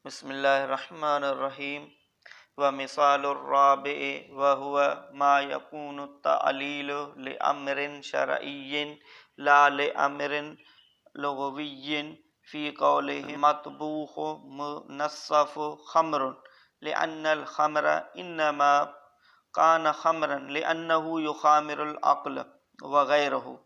بسم الله الرحمن الرحيم ومثال الرابع وهو ما يكون التعليل لأمر شرعي لا لأمر لغوي في قوله مطبوخ منصف خمر لأن الخمر إنما كان خمرا لأنه يخامر العقل وغيره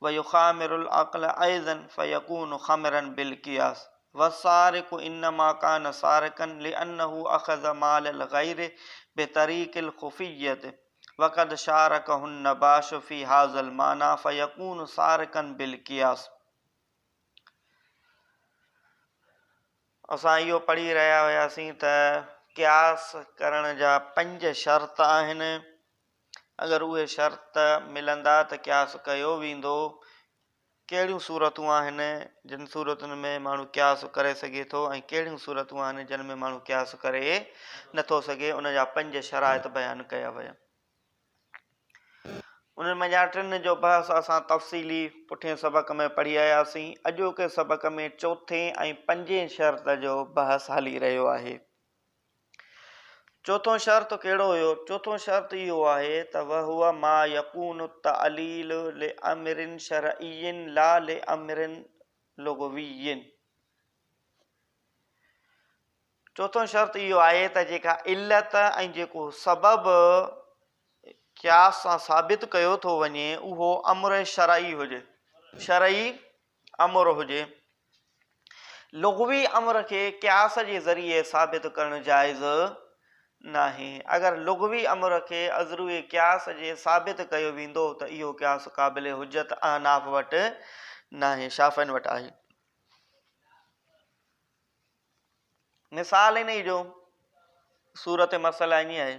ويخامر العقل أيضا فيكون خمرا بالقياس والسارق إنما كان سارقا لأنه أخذ مال الغير بطريق الخفية وقد شاركه النباش في هذا المعنى فيكون سارقا بالقياس. اسان اهو پڙهي رهيا هياسين ته قياس ڪرڻ جا پنج شرط آهن. اگر اهي شرط ملندا ته قياس ڪيو ويندو. ڪهڙيون صورتون آهن جن صورتن ۾ ماڻهو قياس ڪري سگهي ٿو ۽ ڪهڙيون صورتون آهن جن ۾ ماڻهو قياس ڪري نٿو سگهي ان جا پنج شرائط بيان ڪيا ويا. انهن منجهان ٽن جو بحث اسان تفصيلي پٺئين سبق ۾ پڙهي آياسين. اڄوڪي سبق ۾ چوٿين ۽ پنجين شرط جو بحث هلي رهيو آهي. چوٿون شرط ڪهڙو هيو؟ چوٿون شرط اهو آهي ته وهو ما يڪون التعليل لامر شرعي لا لامر لغوي. چوٿون شرط اهو آهي ته جيڪا علت ۽ جيڪو سبب قياس سان ثابت ڪيو ٿو وڃي اهو امر شرعي هجي، شرعي امر هجي. لغوي امر کي قياس جي ذريعي ثابت ڪرڻ جائز ناهي. اگر لغوي امر کي ازروي قياس جي ثابت ڪيو ويندو ته اهو قياس قابل حجت احناف وٽ ناهي، شافعين وٽ آهي. مثال انهي جو صورت مسئله ائين آهي.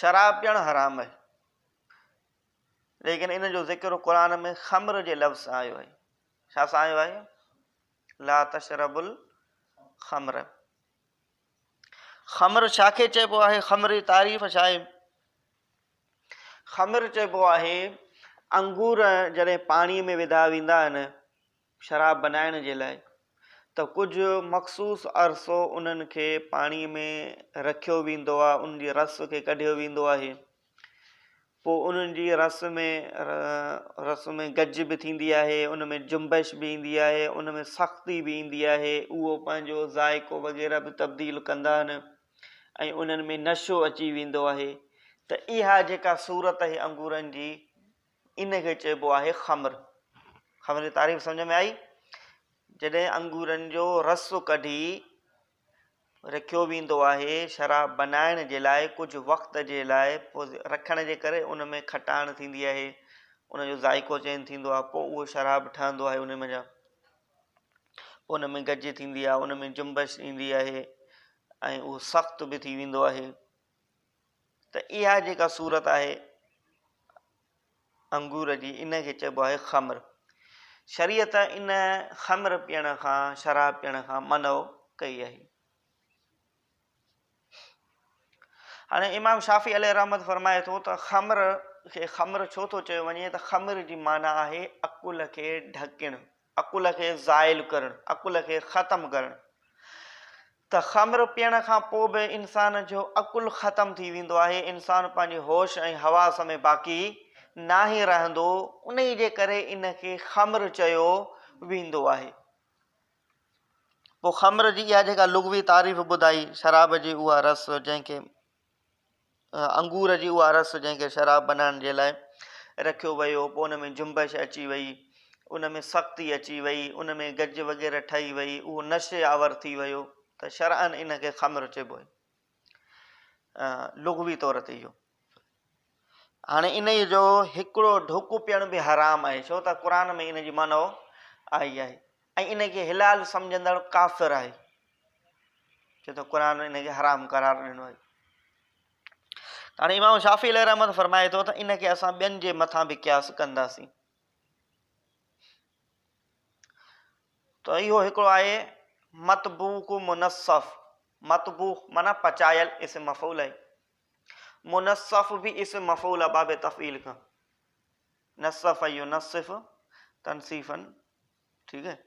شراب پيئڻ حرام آهي. ليڪن ان جو ذڪر قرآن ۾ خمر جي لفظ سان آيو آهي. ڇا سان آيو آهي؟ لا تشرب الخمر. خمر ڇا کي چئبو آهي؟ خمر جي تعريف ڇا آهي؟ خمر چئبو آهي انگور جڏهن پاڻي ۾ وڌا ويندا آهن شراب بنائڻ جي لاء ته ڪجهه مخصوص عرصو انهن کي پاڻي ۾ رکيو ويندو آهي ان جي رس کي ڪڍيو ويندو آهي پوء انهن جي رس ۾ رس ۾ گج به ٿيندي آهي ان ۾ جنبش به ايندي آهي ان ۾ سختي به ايندي آهي اهو پنهنجو ذائقو وغيره به تبديل ڪندا آهن ۽ انهن ۾ نشو اچي ويندو آهي ته اها جيڪا صورت آهي انگورن جي ان کي چئبو آهي خمر. خمر جي تعريف سمجهه ۾ آئي؟ جڏهن انگورن جو رس ڪڍي رکيو ويندو آهي شراب بنائڻ جي لاء ڪجهه وقت جي لاء پوء رکڻ جي ڪري ان ۾ کٽاڻ ٿيندي آهي ان جو ذائقو چينج ٿيندو آهي پوء اهو شراب ٺهندو آهي ان منجهان پوء ان ۾ گج ٿيندي آهي ان ۾ جنبش ايندي آهي ۽ اهو سخت به ٿي ويندو آهي ته اها جيڪا صورت آهي انگور جي ان کي چئبو آهي خمر. شريعت ان خمر پيئڻ کان، شراب پيئڻ کان منع ڪئي آهي. هاڻي امام شافعي عليه رحمت فرمائي ٿو ته خمر کي خمر ڇو ٿو چيو وڃي ته خمر جي معنيٰ آهي عقل کي ڍڪڻ، عقل کي زائل ڪرڻ، عقل کي ختم ڪرڻ. ته خمر پيئڻ کان پوء به انسان جو عقل ختم ٿي ويندو آهي، انسان پنهنجي هوش ۽ حواس ۾ باقي ناهي رهندو، انهي جي ڪري ان کي خمر چيو ويندو آهي. پوء خمر جي اها جيڪا لغوي تعريف ٻڌائي، شراب جي اها رس جنهن کي انگور جي اها رس جنهن کي شراب بنائڻ جي لاء رکيو ويو پوء ان ۾ جنبش اچي وئي ان ۾ سختي اچي وئي ان ۾ گج وغيره ٺهي وئي اهو نشي آور ٿي ويو ته شرعاً ان کي خمر چئبو آهي لغوي طور تي اهو هاڻي انهيء جو هڪڙو ڍڪ پيئڻ به حرام آهي ڇو ته قرآن ۾ ان جي معنيٰ آئي آهي ۽ ان کي حلال سمجهندڙ ڪافر آهي ڇو ته قرآن ان کي حرام قرار ڏنو آهي. هاڻي امام شافعي عليه رحمت فرمائي ٿو ته ان کي اسان ٻين جي مٿان به قياس ڪنداسين. ته اهو هڪڙو آهي مطبوخ منصف، مطبوخ معنيٰ پچايل اسم مفعول آهي، منصف به اسم مفعول آهي باب تفعيل کان، نصف ينصف تنصيفا ٺيڪ آهي.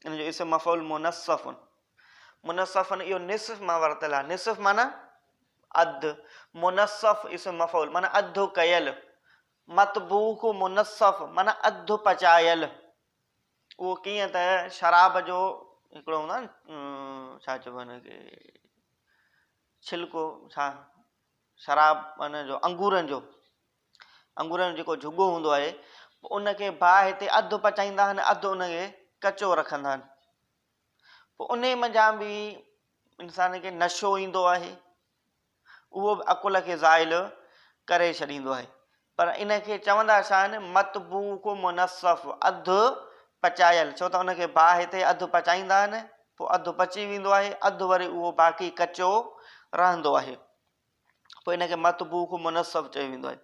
ان جو اسم مفعول منصف، منصف اهو نصف مان ورتل آهي، نصف معنيٰ اڌ، منصف اسم مفعول معنيٰ اڌ ڪيل، مطبوخ منصف معنيٰ اڌ پچايل. اهو ڪيئن ته شراب جو هڪڙو هوندو آهي نه، ڇا چئبو آهي ان کي، ڇلڪو، ڇا شراب ان جو انگورن جو، انگورن جو جيڪو جهڳو هوندو آهي، ان کي باهه تي اڌ پچائيندا آهن، اڌ ان کي ڪچو رکندا آهن. پوء انهي منجهان به انسان کي نشو ايندو آهي، اهو به عقل کي زائل ڪري ڇڏيندو آهي. پر ان کي چوندا ڇا آهن؟ مطبوخ منصف، اڌ پچايل، ڇو ته ان کي باهه تي اڌ پچائيندا آهن، پوء اڌ پچي ويندو آهي، اڌ وري اهو باقي ڪچو رهندو آهي. پوء ان کي مطبوخ منصف چيو ويندو آهي.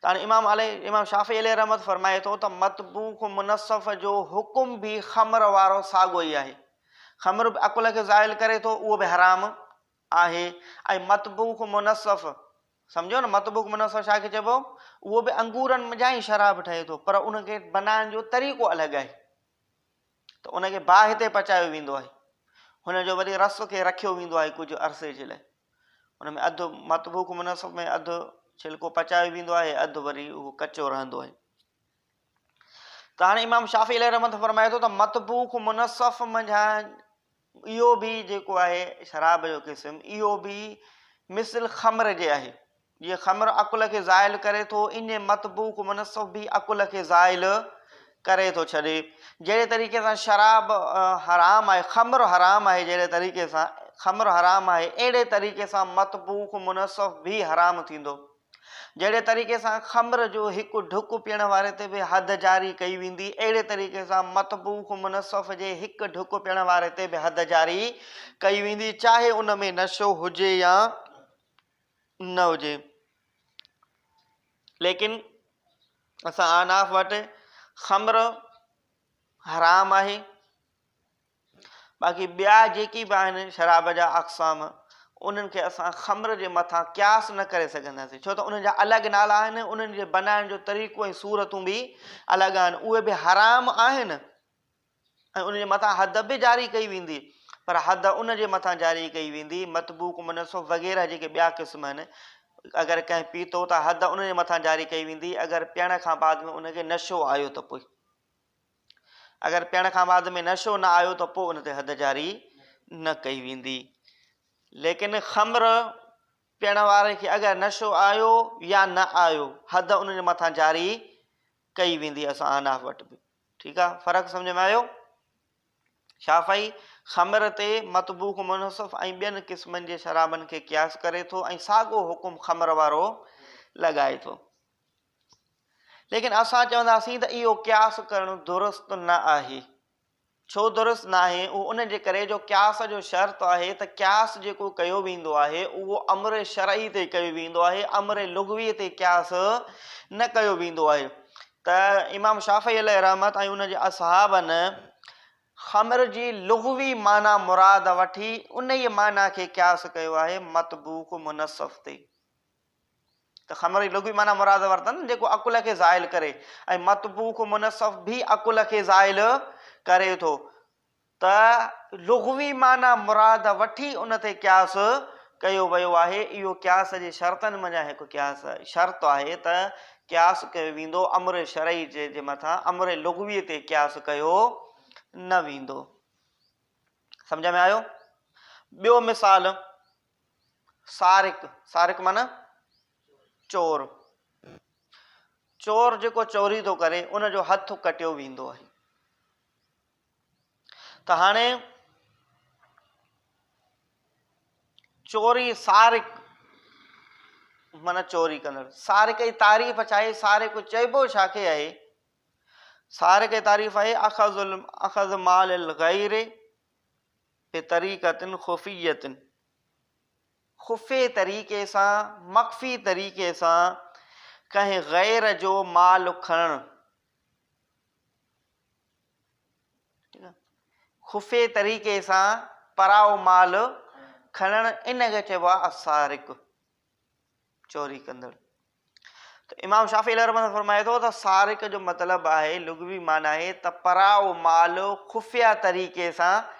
ته هاڻي امام عليه امام شافعي عليه رحمت فرمائي ٿو ته مطبوخ منصف جو حڪم به خمر وارو ساڳو ئي آهي. خمر به عقل کي زائل ڪري ٿو، اهو به حرام آهي ۽ مطبوخ منصف سمجهو نه، مطبوخ منصف ڇا کي چئبو؟ اهو به انگورن منجهان ئي شراب ٺهي ٿو، پر ان کي بنائڻ جو طريقو الڳ آهي. ته ان کي باهه تي پچايو ويندو آهي، هن جو وري رس کي رکيو ويندو آهي ڪجهه عرصي جي لاء. ان ۾ اڌ مطبوخ منصف ۾ اڌ ڇلڪو پچايو ويندو آهي، اڌ وري اهو ڪچو رهندو آهي. ته هاڻي امام شافعي عليه رحمت فرمائي ٿو ته مطبوخ منصف منجهان اهو به جيڪو آهي شراب جو قسم، اهو به مثل خمر جي آهي. جيئن خمر عقل کي زائل ڪري ٿو، ائين مطبوخ منصف به عقل کي زائل ڪري ٿو ڇڏي. جهڙي طريقي سان شراب حرام آهي، خمر حرام آهي، جهڙي طريقي سان خمر حرام آهي، اهڙي طريقي سان مطبوخ منصف به حرام ٿيندو. جهڙي طريقي سان خمر جو هڪ ڍڪ پيئڻ واري تي به حد جاري ڪئي ويندي، اهڙي طريقي سان مطبوخ منصف جي هڪ ڍڪ پيئڻ واري تي به حد جاري ڪئي ويندي، چاهي ان ۾ نشو هجي يا نه هجي. ليڪن اسان احناف وٽ خمر حرام آهي، باقي ٻيا جيڪي به آهن شراب جا اقسام، انهن کي اسان خمر جي مٿان قياس نه ڪري سگهنداسين، ڇو ته انهن جا الڳ نالا آهن، انهن جي بنائڻ جو طريقو ۽ صورتون به الڳ آهن، اهي به حرام آهن ۽ ان جي مٿان حد به جاري ڪئي ويندي، پر حد ان جي مٿان جاري ڪئي ويندي، مطبوق، منصف وغيره جيڪي ٻيا قسم آهن، اگر ڪنهن پيتو ته حد ان جي مٿان جاري ڪئي ويندي، اگر پيئڻ کان بعد ۾ ان کي نشو آيو ته پوء، اگر پيئڻ کان بعد ۾ نشو نه آيو ته پوء ان تي حد جاري نه ڪئي ويندي. ليڪن خمر پيئڻ واري کي اگر نشو آيو يا نه آيو، حد ان جي مٿان جاري ڪئي ويندي اسان احناف وٽ به. ٺيڪ آ، فرق سمجھ ۾ آيو؟ شافعي خمر تي مطبوخ منصف ۽ ٻين قسمن جي شرابن کي قياس ڪري ٿو ۽ ساڳو حڪم خمر وارو لڳائي ٿو. ليڪن اسان چونداسين ته اهو قياس ڪرڻ درست نه آهي. ڇو درست ناهي؟ اهو ان جي ڪري جو قياس جو شرط آهي ته قياس جيڪو ڪيو ويندو آهي اهو امر شرعي تي ڪيو ويندو آهي، امر لغوي تي قياس نه ڪيو ويندو آهي. ته امام شافعي عليه رحمت ۽ ان جي اصحابن خمر جي لغوي معنيٰ مراد وٺي انهيء معنيٰ کي قياس ڪيو آهي مطبوخ منصف تي. ته خمر جي لغوي معنيٰ مراد ورتن جيڪو عقل کي زائل ڪري ۽ مطبوخ منصف به عقل کي زائل ڪري ٿو ته لغوي معنيٰ مراد وٺي ان تي قياس ڪيو ويو آهي. اهو قياس جي شرطن منجهان هڪ قياس شرط آهي ته قياس ڪيو ويندو امر شرعي جي مٿان، امر لغوي تي قياس ڪيو نه ويندو. سمجهه ۾ آيو؟ ٻيو مثال سارق، سارق معنيٰ چور، چور جيڪو چوري ٿو ڪري ان جو هٿ ڪٽيو ويندو آهي. ته هاڻي چوري سارق معنيٰ چوري ڪندڙ، سارق جي تعريف ڇا آهي؟ سارق چئبو ڇا کي آهي؟ سارق جي تعريف آهي اخذ اخذ مال الغير بطريقة خفية، خفي طريقي سان، مخفي طريقي سان ڪنهن غير جو مال کڻڻ، خفي طريقي سان پرائو مال کڻڻ، ان کي چئبو آهي السارق، چوري ڪندڙ. ته امام شافعي عليه رحمت فرمائي ٿو ته سارق جو مطلب آهي لغوي معنيٰ آهي ته پرائو مال خفيه طريقي سان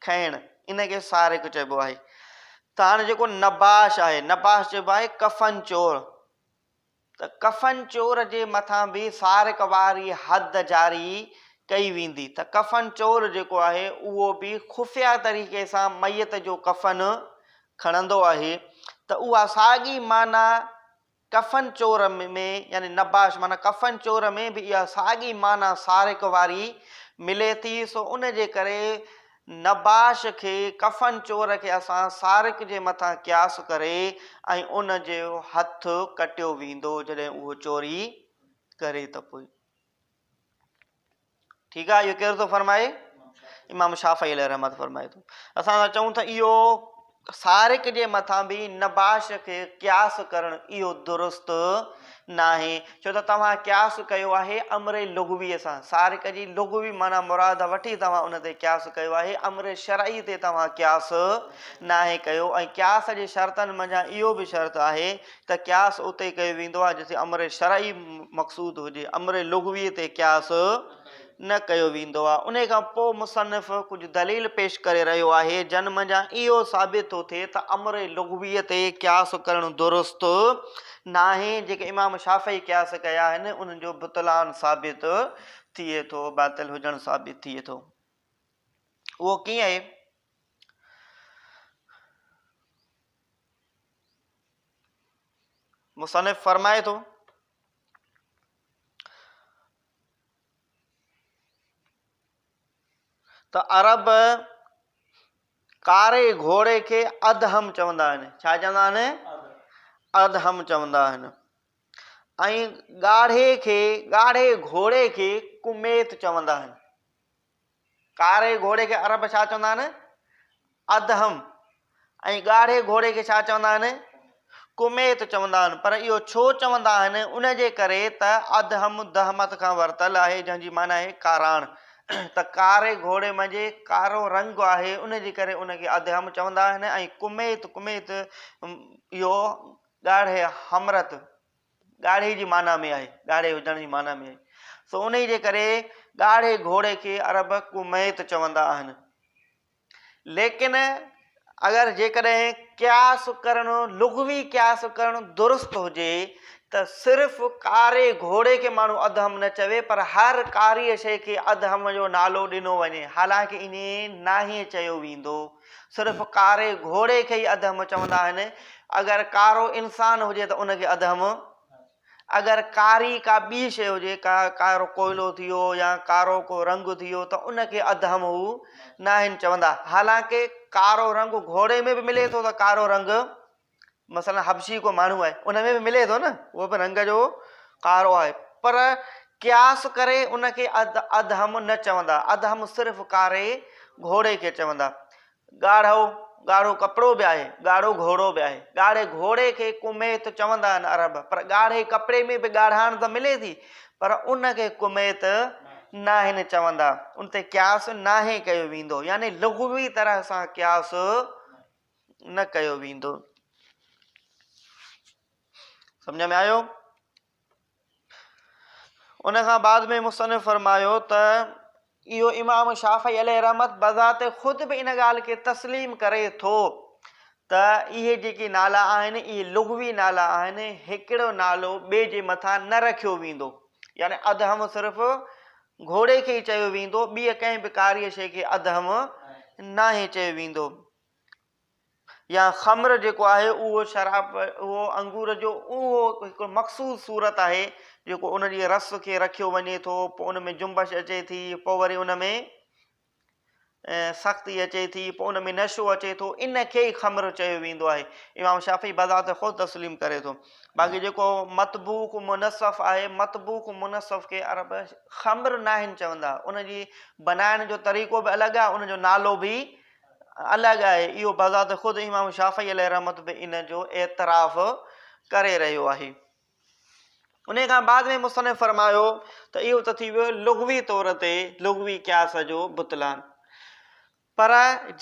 کڻڻ ان کي سارق چئبو آهي. ته هاڻي جيڪو نباش آهي، نباش چئبو آهي ڪفن چور، ته ڪفن چور جي مٿان به سارق واري حد جاري ڪئي ويندي ته ڪفن چور جيڪو آهي اهو به خفيه طريقي سان ميت جو ڪفن کڻندو آهي ته اها ساڳي معنيٰ ڪفن چور ۾ يعني نباش معنيٰ ڪفن چور ۾ به اها ساڳي معنيٰ سارق واري ملي ٿي، سو ان جي ڪري نباش کي، ڪفن چور کي اسان سارق جي مٿان قياس ڪري ۽ ان جو هٿ ڪٽيو ويندو جڏهن اهو چوري ڪري ته پوء. ٺيڪ آهي اهو ڪير ٿو فرمائي؟ امام شافعي عليه رحمت فرمائي ٿو. اسان ٿا چئون ته اهو سارق جي مٿان به نباش کي قياس ڪرڻ اهو درست ناهي، ڇو ته توهان قياس ڪيو آهي امر لغوي سان، سارق جي لغوي معنيٰ مراد وٺي توهان ان تي قياس ڪيو آهي، امر شرعي تي توهان قياس ناهي ڪيو ۽ قياس جي شرطن منجهان اهو به شرط آهي ته قياس اتي ڪيو ويندو آهي جتي امر شرعي مقصود هجي، امر لغوي تي قياس نه ڪيو ويندو آهي. انهيء کان پوء مصنف ڪجهه دليل پيش ڪري رهيو آهي، جن منجهان اهو ثابت ٿو ٿئي ته امر لغوي تي قياس ڪرڻ درست ناهي، جيڪي امام شافعي قياس ڪيا آهن، انهن جو بطلان ثابت ٿئي ٿو، باطل هجڻ ثابت ٿئي ٿو. اهو ڪيئن آهي؟ مصنف فرمائي ٿو. ته عرب ڪاري گهوڙي کي ادهم چوندا آهن. ڇا چوندا آهن؟ ادهم چوندا آهن. ۽ ڳاڙهي کي ڳاڙهي گهوڙي کي ڪميت چوندا آهن. ڪاري گهوڙي کي عرب ڇا چوندا آهن؟ ادهم ۽ ڳاڙهي گهوڙي کي ڇا چوندا آهن؟ ڪميت چوندا آهن. پر اهو ڇو چوندا آهن؟ ان جي ڪري ته ادهم دهمت کان ورتل آهي جنهن جي معنيٰ آهي ڪاراڻ ته ڪاري گهوڙي منجهه ڪارو رنگ آهي ان جي ڪري ان کي ادهم چوندا آهن ۽ ڪميت ڪميت اهو ڳاڙهي حمرت ڳاڙهي جي معنيٰ ۾ آهي، ڳاڙهي هجڻ جي معنيٰ ۾ آهي. سو انهيء جي ڪري ڳاڙهي گهوڙي کي عرب ڪميت چوندا آهن. ليڪن اگر جيڪڏهن قياس ڪرڻ، لغوي قياس ڪرڻ درست هجي ته صرف ڪاري گهوڙي کي ماڻهو ادهم نه چوي پر هر ڪاريء شيء کي ادهم جو نالو ڏنو وڃي، حالانڪه ائين ناهي چيو ويندو. صرف ڪاري گهوڙي کي ئي ادهم چوندا آهن. اگر ڪارو انسان هجي ته ان کي ادهم، اگر ڪاري ڪا ٻي شيء هجي، ڪا ڪارو ڪوئلو ٿي ويو يا ڪارو ڪو رنگ ٿي ويو ته ان کي ادهم هو ناهن چوندا. حالانڪه ڪارو رنگ گهوڙي ۾ به ملي ٿو ته ڪارو رنگ مثلا حبشي ڪو ماڻهو آهي ان ۾ به ملي ٿو نه اهو به رنگ جو ڪارو آهي پر قياس ڪري ان کي ادهم نه چوندا ادهم صرف ڪاري گهوڙي کي چوندا ڳاڙهو ڳاڙهو ڪپڙو به آهي ڳاڙهو گهوڙو به آهي ڳاڙهي گهوڙي کي ڪميت چوندا آهن عرب پر ڳاڙهي ڪپڙي ۾ به ڳاڙهاڻ ته ملي ٿي پر ان کي ڪميت ناهن چوندا ان تي قياس ناهي ڪيو ويندو يعني لغوي طرح سان قياس نه ڪيو ويندو. سمجھ ۾ آيو؟ ان کان بعد ۾ مصنف فرمايو ته اهو امام شافعي عليه رحمت بذات خود به ان ڳالهه کي تسليم ڪري ٿو ته اهي جيڪي نالا آهن اهي لغوي نالا آهن هڪڙو نالو ٻئي جي مٿان نه رکيو ويندو يعني ادهم صرف گهوڙي کي ئي چيو ويندو ٻيء ڪنهن به ڪاريء شيء کي ادهم ناهي چيو ويندو يا خمر جيڪو آهي اهو شراب اهو انگور جو اهو هڪ مخصوص صورت آهي جيڪو ان جي رس کي رکيو وڃي ٿو پوء ان ۾ جنبش اچي ٿي پوء وري ان ۾ سختي اچي ٿي پوء ان ۾ نشو اچي ٿو ان کي ئي خمر چيو ويندو آهي امام شافعي بذات خود تسليم ڪري ٿو باقي جيڪو مطبوخ منصف آهي مطبوخ منصف کي عرب خمر ناهن چوندا ان جي بنائڻ جو طريقو به الڳ آهي ان جو نالو به الڳ آهي، اهو بذات خود امام شافعي عليه رحمت به ان جو اعتراف ڪري رهيو آهي. انهيء کان بعد ۾ مصنف فرمايو ته اهو ته ٿي ويو لغوي طور تي لغوي قياس جو بطلان، پر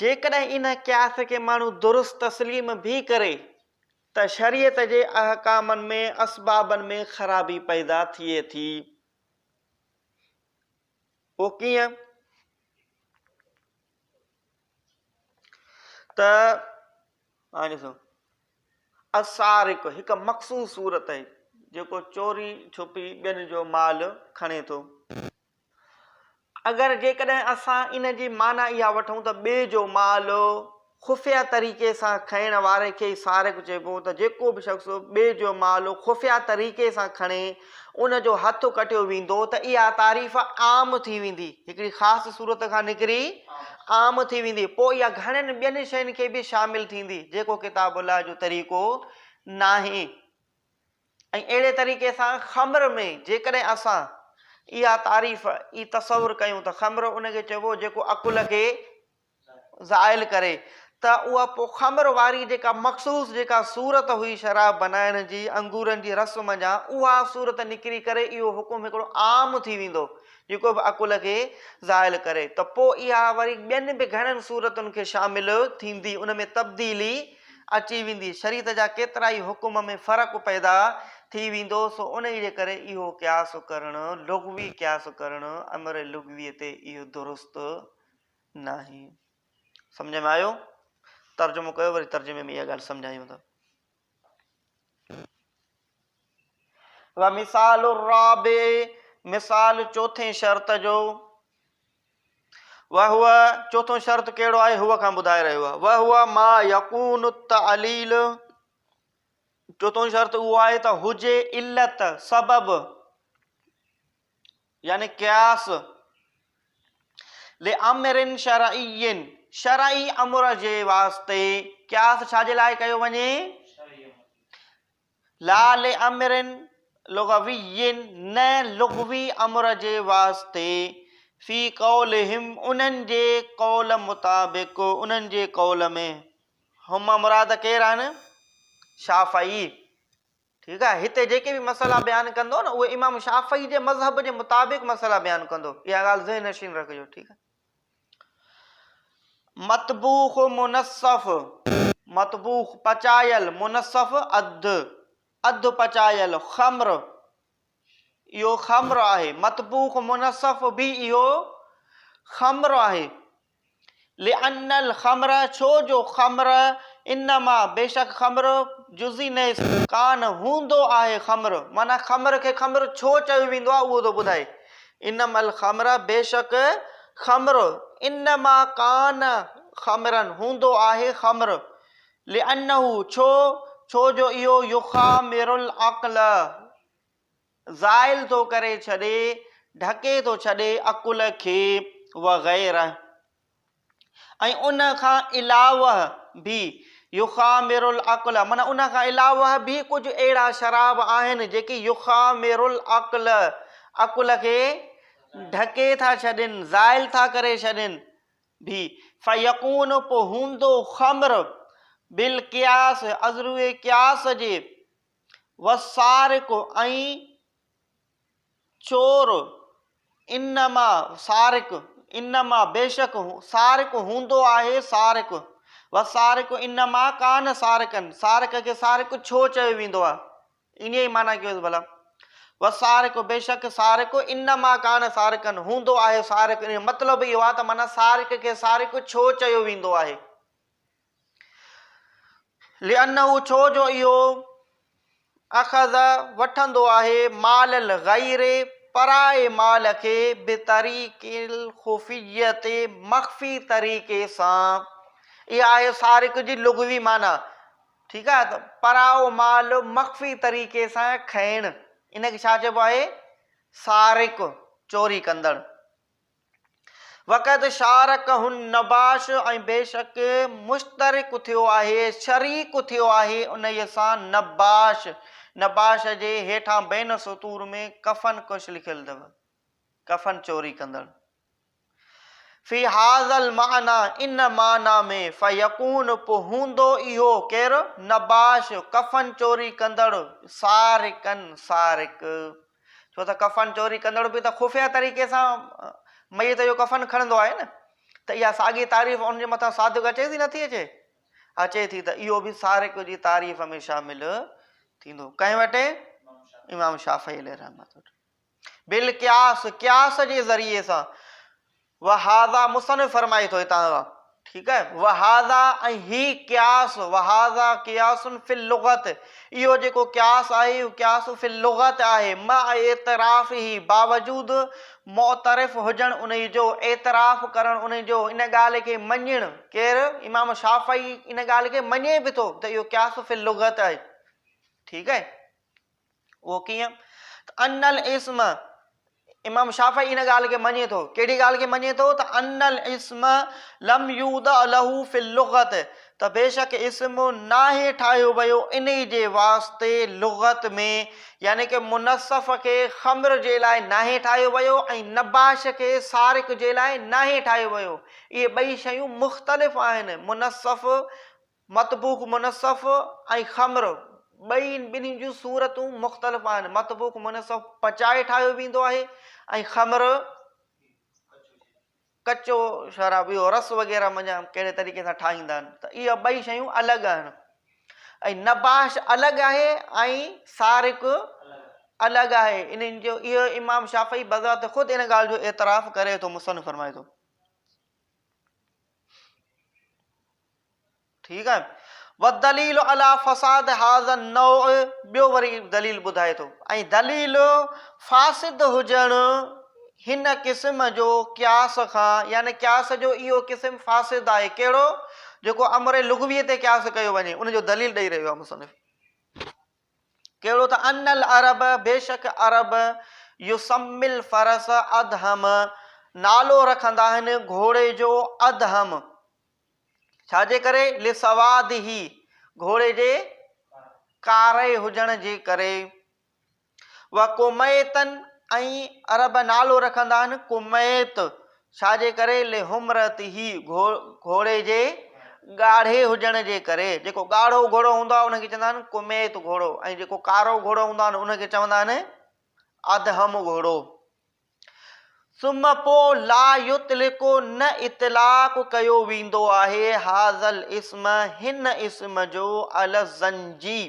جيڪڏهن ان قياس کي ماڻهو درست تسليم به ڪري ته شريعت جي احڪامن ۾ اسبابن ۾ خرابي پيدا ٿئي ٿي. اهو ڪيئن؟ ته هاڻي ڏسو السارق هڪ مخصوص صورت آهي جيڪو چوري ڇپي ٻين جو مال کڻي ٿو. اگر جيڪڏهن اسان ان جي معنيٰ اها وٺون ته ٻئي جو مال خفيه طريقي سان کڻڻ واري کي ئي سارق چئبو ته جيڪو به شخص ٻئي جو مال خفيه طريقي سان کڻي ان جو هٿ ڪٽيو ويندو ته اها تعريف عام ٿي ويندي، هڪڙي خاص صورت کان نڪري عام ٿي ويندي، پوء اها گهڻين ٻين شين کي به شامل ٿيندي، جيڪو ڪتاب الله جو طريقو ناهي. ۽ اهڙي طريقي سان خمر ۾ جيڪڏهن اسان اها تعريف ئي تصور ڪيون ته خمر ان کي چئبو جيڪو عقل کي زائل ڪري ته اها پوء خمر واري جيڪا مخصوص جيڪا صورت هئي شراب بنائڻ جي انگورن جي رس منجهان اها صورت نڪري ڪري اهو حڪم هڪڙو عام ٿي ويندو جيڪو به عقل کي زائل ڪري ته پوء اها وري ٻين به گهڻن صورتن کي شامل ٿيندي ان ۾ تبديلي اچي ويندي، شريعت جا ڪيترائي حڪم ۾ فرق پيدا ٿي ويندو، سو انهيء جي ڪري اهو قياس ڪرڻ، لغوي قياس ڪرڻ، امر لغوي تي اهو درست ناهي. سمجهه ۾ آيو؟ ترجمو ڪيو وري ترجمي ۾ اها ڳالهه سمجهايون ٿا. ومثال الرابع مثال چوٿين شرط جو وهو چوٿون شرط ڪهڙو آهي هو کان ٻڌائي رهيو آهي وهو ما يڪون التعليل چوٿون شرط اهو آهي ته هجي علت سبب يعني قياس لامر شرعي شرعي امر جي واسطي قياس ڇا جي لاء ڪيو وڃي لا لامر لغوي نه لغوي امر جي واسطي، في قولهم انهن جي قول مطابق، انهن جي قول ۾، هم مان مراد ڪير آهن؟ شافعي، ٺيڪ آهي، هتي جيڪي به مسئلا بيان ڪندو نه اهي امام شافعي جي مذهب جي مطابق مسئلا بيان ڪندو، اها ڳالهه ذهن نشين رکجو، ٺيڪ آهي. مطبوخ منصف، مطبوخ پچايل، منصف اڌ، اڌ پچايل، خمر اهو خمر آهي، مطبوخ منصف به اهو خمر آهي. لأن الخمر ڇو جو خمر انما بيشڪ خمر جزئي نيس ڪان هوندو آهي خمر معنيٰ خمر کي خمر ڇو چيو ويندو آهي اهو ٿو ٻڌائي. انما الخمر بيشڪ خمر انما ڪان خمرا هوندو آهي خمر لانه ڇو ڇو جو اهو يخامر العقل زائل ٿو ڪري ڇڏي ڍڪي ٿو ڇڏي عقل کي وغيره. ۽ ان کان علاوه به يخامر العقل معنيٰ ان کان علاوه به ڪجهه اهڙا شراب آهن جيڪي يخامر العقل عقل کي ڍڪي ٿا ڇڏين زائل ٿا ڪري ڇڏين به فيڪون پوء هوندو خمر بالقياس ازروي قياس جي والسارق ۽ چور، انما سارق، انما بيشڪ سارق هوندو آهي سارق، والسارق انما ڪان سارقا، سارق کي سارق ڇو چيو ويندو آهي؟ انهيء جي معنيٰ ڪيوس ڀلا. والسارق بيشڪ سارق انما ڪان سارقا هوندو آهي سارق، ان جو مطلب اهو آهي ته معنيٰ سارق کي سارق ڇو چيو ويندو آهي؟ لأنه ڇو جو اهو اخذ وٺندو آهي مال الغير پرائي مال کي بطريق الخفية مخفي طريقي سان اها آهي سارق جي لغوي معنيٰ ٺيڪ آهي ته پرائو مال مخفي طريقي سان کڻڻ ان کي ڇا چئبو آهي سارق چوري ڪندڙ وقد شارڪه النباش ۽ بيشڪ مشترڪ ٿيو آهي، شريڪ ٿيو آهي انهيء سان نباش، نباش جي هيٺان بين السطور ۾ ڪفن ڪش لکيل اٿو، ڪفن چوري ڪندڙ. في هذا المعنيٰ ان معنيٰ ۾ فيڪون پوء هوندو اهو، ڪير؟ نباش، ڪفن چوري ڪندڙ، سارقا سارق. ڇو ته ڪفن چوري ڪندڙ به ته خفيه طريقي سان ميت جو ڪفن کڻندو آهي نه ته اها ساڳي تعريف ان جي مٿان صادق اچي ٿي نٿي اچي؟ اچي ٿي ته اهو به سارق جي تعريف ۾ شامل ٿيندو. ڪنهن وٽ؟ امام شافعي عليه رحمت وٽ. بالقياس، قياس جي ذريعي سان. وهذا مصنف فرمائي ٿو هتان کان ٺيڪ آهي وهذا ۽ هي قياس وهذا قياس في اللغت اهو جيڪو قياس آهي اهو قياس في اللغت آهي مع اعترافه باوجود معترف هجڻ انهي جو اعتراف ڪرڻ انهي جو ان ڳالهه کي مڃڻ ڪير امام شافعي ان ڳالهه کي مڃي به ٿو ته اهو قياس في اللغت آهي ٺيڪ آهي اهو ڪيئن ته ان الاسم امام شافعي ان ڳالهه کي مڃي ٿو ڪهڙي ڳالهه کي مڃي ٿو ته ان الاسم لم يوضع له في اللغت ته بيشڪ اسم ناهي ٺاهيو ويو انهي جي واسطي لغت ۾ يعني ڪه منصف کي خمر جي لاء ناهي ٺاهيو ويو ۽ نباش کي سارق جي لاء ناهي ٺاهيو ويو اهي ٻئي شيون مختلف آهن منصف مطبوخ منصف ۽ خمر ٻئي ٻنهي جون صورتون مختلف آهن. مطبوخ منصف پچائي ٺاهيو ويندو آهي ۽ خمر ڪچو شراب اهو رس وغيره منجهان ڪهڙي طريقي سان ٺاهيندا آهن ته اهي ٻئي شيون الڳ آهن ۽ نباش الڳ آهي ۽ سارق الڳ آهي انهن جو اهو امام شافعي بذات خود ان ڳالهه جو اعتراف ڪري ٿو مصنف فرمائي ٿو ٺيڪ آهي والدليل علي فساد هذا النوع ٻيو وري دليل ٻڌائي ٿو ۽ دليل فاسد هجڻ هن قسم جو قياس کان يعني قياس جو اهو قسم فاسد آهي ڪهڙو جيڪو امر لغوي تي قياس ڪيو وڃي ان جو دليل ڏئي رهيو آهي مصنف ڪهڙو ته ان العرب بيشڪ عرب يسمي الفرس ادهم نالو رکندا آهن گهوڙي جو ادهم ڇا جي ڪري؟ لسواده گهوڙي جي ڪاري هجڻ جي ڪري. وڪميتن ۽ عرب نالو رکندا آهن ڪميت ڇا جي ڪري؟ لحمرته گهوڙي جي ڳاڙهي هجڻ جي ڪري. جيڪو ڳاڙهو گهوڙو هوندو آهي ان کي چوندا آهن ڪميت گهوڙو ۽ جيڪو ڪارو گهوڙو هوندو آهي ان کي چوندا آهن ادهم گهوڙو. ثم پوء لا يطلق نه اطلاق ڪيو ويندو آهي هذا الاسم هن اسم جو علي الزنجي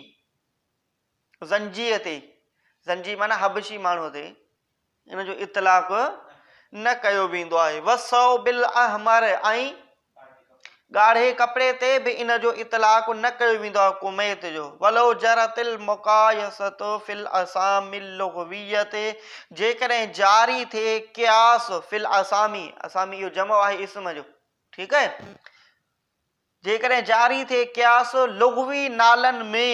زنجيء تي زنجي معنيٰ حبشي ماڻهوء تي ان جو اطلاق نه ڪيو ويندو آهي والثوب الاحمر ۽ ڳاڙهي ڪپڙي تي به ان جو اطلاق نه ڪيو ويندو آهي قميط جو، ولو جرت المقايسة في الاسامي اللغوية جيڪڏهن جاري ٿئي قياس في الاسامي، اسامي اهو جمع آهي اسم جو، ٺيڪ آهي، جيڪڏهن جاري ٿئي قياس لغوي نالن ۾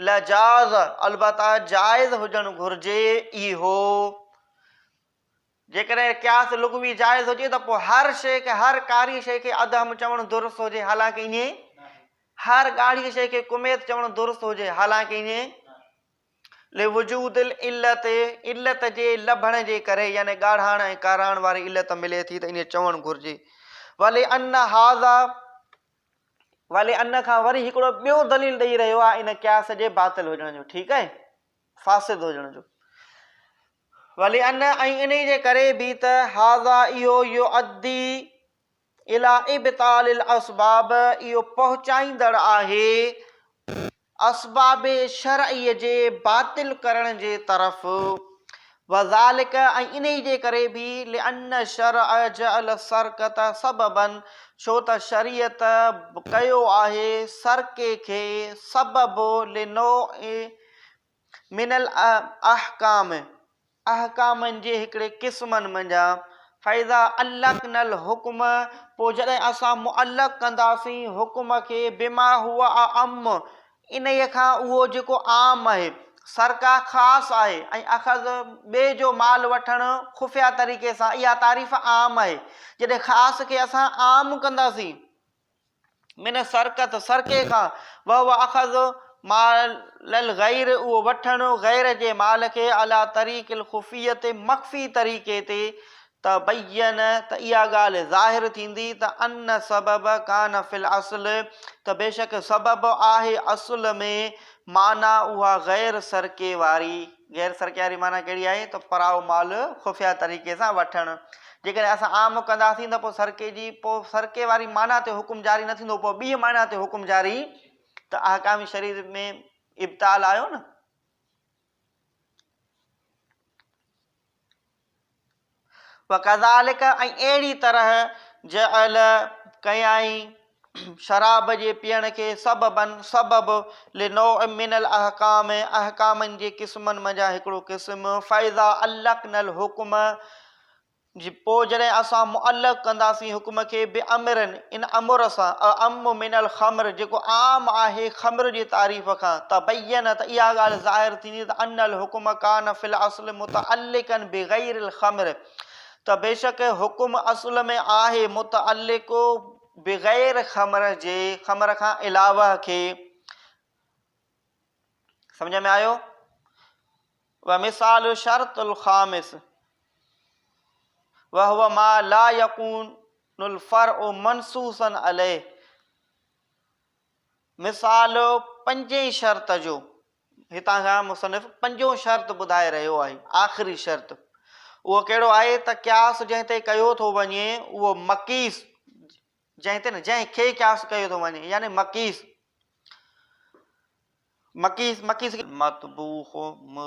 لجاز البته جائز هجڻ گهرجي اهو. جيڪڏهن قياس لغوي جائز هجي ته پوء هر شيء کي هر ڪاري شيء کي ادهم چوڻ درست هجي حالانڪه ائين هر ڳاڙهي شيء کي ڪميت چوڻ درست هجي حالانڪه ائين لوجود العلت علت جي لڀڻ جي ڪري يعني ڳاڙهاڻ ۽ ڪاراڻ واري علت ملي ٿي ته ائين چوڻ گهرجي ولان هذا ولان کان وري هڪڙو ٻيو دليل ڏئي رهيو آهي ان قياس جي باطل هجڻ جو ٺيڪ آهي فاسد هجڻ جو ولأن ۽ انهي جي ڪري به ته هذا اهو يؤدي الي ابطال الاسباب اهو پهچائيندڙ آهي اسباب شرعي جي باطل ڪرڻ جي طرف وذلڪ ۽ انهي جي ڪري به لأن الشرع جعل السرقة سببا ڇو ته شريعت ڪيو آهي سرقي کي سبب لنوع من الاحڪام، احڪامن جي هڪڙي قسمن منجهان، فاذا علقنا الحڪم، پوء جڏهن اسان معلق ڪنداسين حڪم کي، بما هو اعم، انهيء کان اهو جيڪو عام آهي، سرقه خاص آهي ۽ اخذ ٻئي جو مال وٺڻ خفيه طريقي سان، اها تعريف عام آهي، جڏهن خاص کي اسان عام ڪنداسين. من السرقة سرقي کان، وهو اخذ مال الغير اهو وٺڻ غير جي مال کي علي طريق الخفية مخفي طريقي تي، تبين ته اها ڳالهه ظاهر ٿيندي ته ان السبب ڪان في الاصل ته بيشڪ سبب آهي اصل ۾ معنيٰ اها غير سرقي واري، غير سرقي واري معنيٰ ڪهڙي آهي ته پرائو مال خفيه طريقي سان وٺڻ. جيڪڏهن اسان عام ڪنداسين ته پوء سرڪي جي پوء سرڪي واري معنيٰ تي حڪم جاري نه ٿيندو پوء ٻيء معنيٰ تي حڪم جاري ته احڪام شريعت ۾ ابطال آيو نه. وڪذالڪ ۽ اهڙي طرح جعل ڪيائين شراب جي پيئڻ کي سببا سبب لنوع من الاحڪام احڪامن جي قسمن منجهان هڪڙو قسم فاذا علقنا الحڪم جي پوء جڏهن اسان معلق ڪنداسين حڪم کي بامر ان امر سان اعم من الخمر جيڪو عام آهي خمر جي تعريف کان تبين ته اها ڳالهه ظاهر ٿيندي ته ان الحڪم ڪان في الاصل متعلقا بغير الخمر ته بيشڪ حڪم اصل ۾ آهي متعلق بغير خمر جي خمر کان علاوه کي سمجھ ۾ آيو ومثال شرط الخامس وهو ما لا يكون الفرع منصوصا عليه مثال پنجين شرط جو هتان کان مصنف پنجون شرط ٻڌائي رهيو آهي آخري شرط اهو ڪهڙو آهي ته قياس جنهن تي ڪيو ٿو وڃي اهو مقيس جنهن تي نه جنهن کي قياس ڪيو ٿو وڃي يعني مقيس مقيس مقيس مطبوخ.